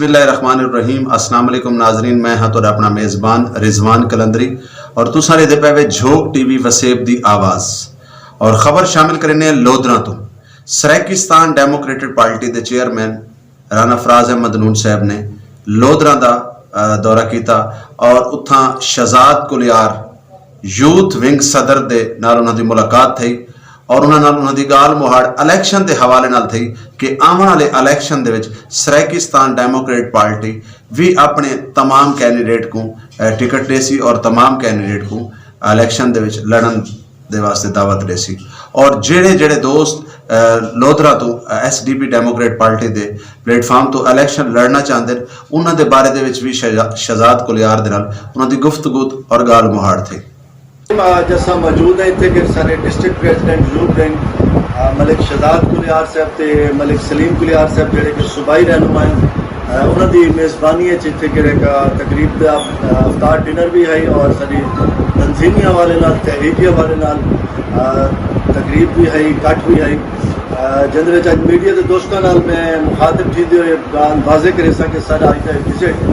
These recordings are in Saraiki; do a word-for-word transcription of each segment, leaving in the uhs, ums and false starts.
بسم اللہ الرحمن الرحیم۔ السلام علیکم ناظرین، میں ہاں تہاݙا اپݨا میزبان رضوان قلندری اور تساں ݙیہدے پئے وے جھوک ٹی وی وسیب دی آواز۔ اور خبر شامل کریندے ہیں لودھراں توں۔ سرائیکستان ڈیموکریٹک پارٹی دے چیئرمین رانا فراز احمد نون صاحب نے لودھراں دا، آ، دورہ کیتا اور اتھاں شہزاد کلیار یوتھ ونگ صدر دے نال انہاں دی ملاقات تھئی اور انہاں نال انہاں دی ڳالھ مہاڑ الیکشن دے حوالے نال تھئی کہ آوݨ والے الیکشن دے وچ سرائیکستان ڈیموکریٹ پارٹی وی اپݨے تمام کینڈیڈیٹ کوں، اے، ٹکٹ ݙیسی اور تمام کینڈیڈیٹ کوں الیکشن دے وچ لڑݨ دے واسطے دعوت ݙیسی۔ اور جیڑھے جیڑھے دوست، اے، لودھراں توں، اے، S D P democrat party دے پلیٹ فارم توں الیکشن لڑݨا چاہندے ہن، انہاں دے بارے دے وچ وی شہزا-، شہزاد کلیار دے نال انہاں دی گفتگو اور ڳالھ مہاڑ تھئی۔ اڄ اساں موجود ہیں اتھے کہ سارے ڈسٹرکٹ پریزیڈنٹ یوتھ ونگ، آ، ملک شہزاد کلیار صاحب تے ملک سلیم کلیار صاحب جڑے کہ صوبائی رہنما ہیں، آ، انہاں دی میزبانی وچ اتھے کہ ایک، آ، تقریب دا، آ، افطار ڈنر بھی ہے اور ساری تنظیمی حوالے نال، تحریکی حوالے نال، آ، تقریب بھی ہے، اکٹھ بھی ہے۔ آ، جیندے وچ اڄ میڈیا دے دوستاں نال میں مخاطب تھیندے ہوئے ڳالھ واضح کریساں کہ ساݙا اڄ دا وزٹ،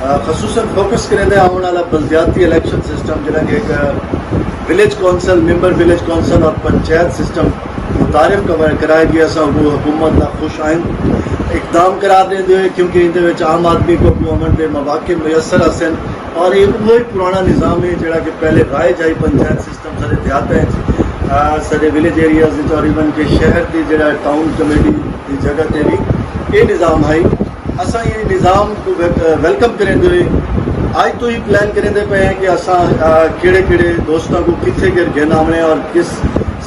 آ، خصوصاً فوکس کریندے آوݨ والا بلدیاتی الیکشن سسٹم جڑا کہ ہک village council, member village council اور پنچایت سسٹم متعارف کرا-، کرایا ڳیا۔ اساں اڳوں حکومت دا خوش آئند اقدام قرار ݙیندے ہوئے، کیونکہ ایندے وچ عام آدمی کوں اڳوں آوݨ دے مواقع میسر ہسن اور ایہ اوہی پراݨا نظام ہے جڑا کہ پہلے رائج ہئی پنچایت سسٹم ساݙے دیہاتاں وچ، آ، ساݙے ولیج ایریاز وچ اور ایون کہ شہر دی جڑا ٹاؤن کمیٹی دی جگہ تے وی اے نظام ہئی۔ اساں اے نظام کوں ویل-، ویلکم کریندے ہوئے اڄ توں ہی پلان کریندے پئے ہیں کہ اساں، آ، کیڑھے کیڑھے دوستاں کوں کتھے کر گھن آوݨے اور کس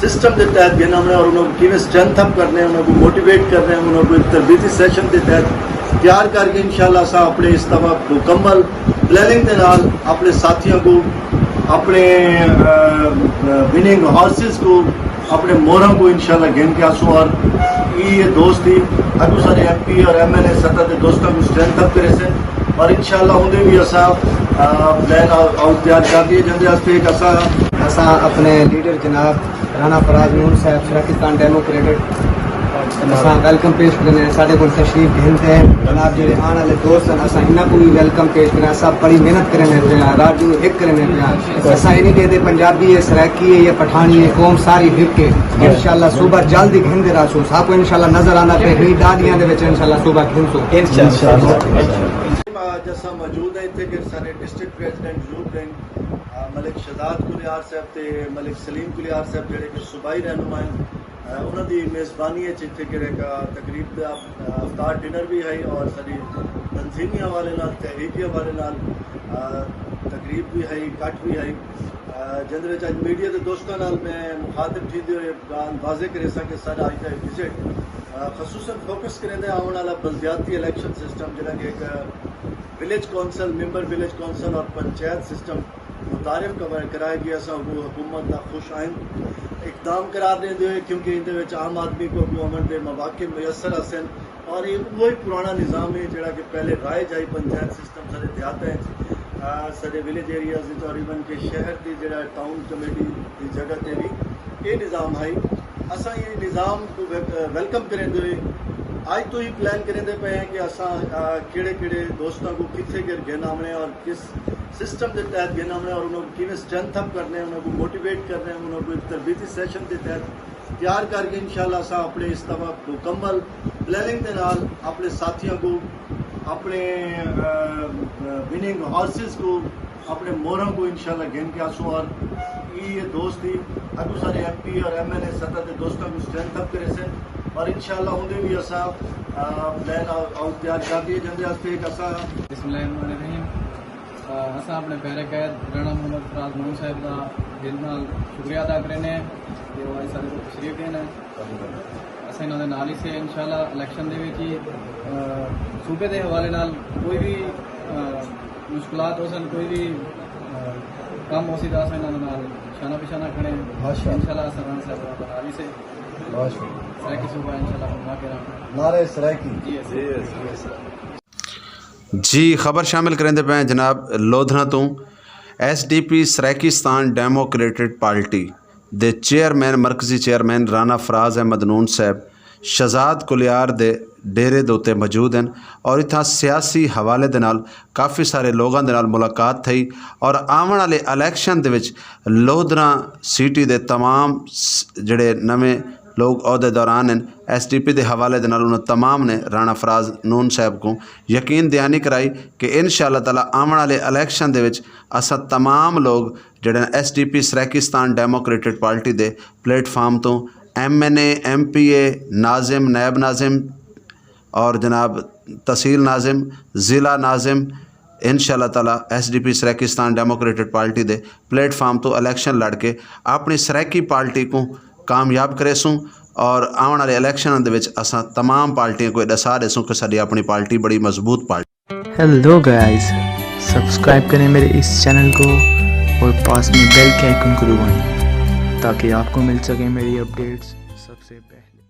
سسٹم دے تحت گھن آوݨے اور انہاں کوں کیویں اسٹرینتھ اپ کرنے، انہاں کوں موٹیویٹ کرنے، انہاں کوں ایک تربیتی سیشن دے تحت تیار کر کے انشاءاللہ اساں اپݨے اس دفعہ مکمل پلاننگ دے نال اپݨے ساتھیاں کوں، اپݨے، آ، آ، وننگ ہارسز کوں، اپݨے موراں کوں انشاءاللہ گھن کے آسوں اور اے دوست ہی اڳوں سارے ایم پی اور ایم ایل اے سطح دے دوستاں کوں اسٹرینتھ اپ کریسن اور انشاءاللہ اوندے وی اساں، آ، پلان آؤ-، آؤٹ تیار کر ݙیے جیندے واسطے کہ اساں اساں اپݨے لیڈر جناب رانا فراز نون صاحب سرائیکستان ڈیموکریٹک اساں ویلکم پیش کرنے ہیں۔ ساݙے کول تشریف گھن تے جناب جڑے آوݨ والے دوست ہیں، اساں انہاں کوں وی ویلکم پیش کرنے ہیں۔ اساں بڑی محنت کرنے پئے ہیں، رات ݙینھ ہک کرنے پئے ہیں۔ اساں اے نہیں ݙیہدے پنجابی ہے، سرائیکی ہے یا پٹھانی ہے، قوم ساری ہک ہے۔ انشاءاللہ صوبہ جلد ہی گھن دے رہسوں، ساکوں انشاءاللہ نظر آندا پئے، ہی ݙاہ ݙینہاں دے وچ انشاءاللہ صوبہ گھنسوں۔ انشاءاللہ۔ اڄ اساں موجود ہیں اتھے کہ سارے ڈسٹرکٹ پریزیڈنٹ یوتھ ونگ، آ، ملک شہزاد کلیار صاحب تے ملک سلیم کلیار صاحب جڑے کہ صوبائی رہنما ہیں، آ، انہاں دی میزبانی وچ اتھے کہ ایک، آ، تقریب دا، آ، افطار ڈنر بھی ہے اور ساری تنظیمی حوالے نال، تحریکی حوالے نال، آ، تقریب بھی ہے، اکٹھ بھی ہے۔ آ، جیندے وچ اڄ میڈیا دے دوستاں نال میں مخاطب تھیندے ہوئے ڳالھ واضح کریساں کہ ساݙا اڄ دا وزٹ، آ، خصوصاً فوکس کریندے آوݨ والا بلدیاتی الیکشن سسٹم جڑا کہ ہک village council, member village council اور پنچایت سسٹم متعارف کرا-، کرایا ڳیا۔ اساں اڳوں حکومت دا خوش آئند اقدام قرار ݙیندے ہوئے، کیونکہ ایندے وچ عام آدمی کوں اڳوں آوݨ دے مواقع میسر ہسن اور اے اوہی پراݨا نظام ہے جڑا کہ پہلے رائج ہئی پنچایت سسٹم ساݙے دیہاتاں وچ، آ، ساݙے ولیج ایریاز وچ اور ایون کہ شہر دی جڑا ٹاؤن کمیٹی دی جگہ تے وی اے نظام ہئی۔ اساں اے نظام کوں ویل-، ویلکم کریندے ہوئے اڄ توں ہی پلان کریندے پئے ہیں کہ اساں، آ، کیڑھے کیڑھے دوستاں کوں کتھے کر گھن آوݨے اور کس سسٹم دے تحت گھن آوݨے اور انہاں کوں کیویں اسٹرینتھ اپ کرنے، انہاں کوں موٹیویٹ کرنے، انہاں کوں ایک تربیتی سیشن دے تحت تیار کر کے انشاءاللہ اساں اپݨے اس دفعہ مکمل پلاننگ دے نال اپݨے ساتھیاں کوں، اپݨے، آ، آ، وننگ ہارسز کوں، اپݨے موراں کوں انشاءاللہ گھن کے آسوں اور اے دوست ہی اڳوں سارے ایم پی اور ایم ایل اے سطح دے دوستاں کوں اسٹرینتھ اپ کریسن اور انشاءاللہ اوندے وی اساں، آ، پلان آؤ-، آؤٹ تیار کر ݙیے جیندے واسطے کہ اساں بسم اللہ الرحمن الرحیم۔ آ، اساں اپݨے پیارے قائد رانا محمد فراز نون صاحب دا دل نال شکریہ ادا کریندے ہیں کہ او اڄ ساݙے کول تشریف گھن آئے۔ اساں انہاں دے نال ہی سے انشاءاللہ الیکشن دے وچ ہی، آ، صوبے دے حوالے نال کوئی وی، آ، مشکلات ہوسن، کوئی وی، آ، کم ہوسی تاں اساں انہاں دے نال شانہ بشانہ کھڑے ہیں۔ ماشاءاللہ۔ انشاءاللہ اساں رانا صاحب دے نال ہی سے۔ ماشاءاللہ۔ سرائیکی صوبہ انشاءاللہ بݨوا کے رہاں۔ نعرہ سرائیکی۔ جی، جی، خبر شامل کریندے پئے ہیں جناب لودھراں توں۔ ایس ڈی پی سرائیکستان ڈیموکریٹک پارٹی دے چیئرمین، مرکزی چیئرمین رانا فراز احمد نون صاحب شہزاد کلیار دے ڈیرے دے اتے موجود ہیں اور اتھاں سیاسی حوالے دے نال کافی سارے لوگاں دے نال ملاقات تھئی اور آون والے الیکشن دے وچ لودھراں سٹی دے تمام س- جڑے نویں لوگ عہدے دوران ہیں، ایس ڈی پی دے حوالے دے نال انہاں تمام نے رانا فراز نون صاحب کو یقین دہانی کرائی کہ ان شاء اللہ تعالیٰ آون والے الیکشن دے وچ اساں تمام لوگ جڑے ایس ڈی پی سرائیکستان ڈیموکریٹک پارٹی دے پلیٹ فارم تو ایم این اے، ایم پی اے، ناظم، نائب ناظم اور جناب تحصیل ناظم، ضلع ناظم، ان شاء اللہ تعالیٰ ایس ڈی پی سرائیکستان ڈیموکریٹک پارٹی دے پلیٹ فارم تو الیکشن لڑ کے اپنی سرائیکی پارٹی کو کامیاب کریسوں اور آون والے الیکشن دے وچ اساں تمام پارٹیاں کو ڈسا ڈیسوں کہ ساڈی اپنی پارٹی بڑی مضبوط پارٹی۔ ہیلو گائز، سبسکرائب کریں میرے اس چینل کو اور پاس میں بیل کے آئیکن کو دبائیں تاکہ آپ کو مل سکیں میری اپڈیٹس سب سے پہلے۔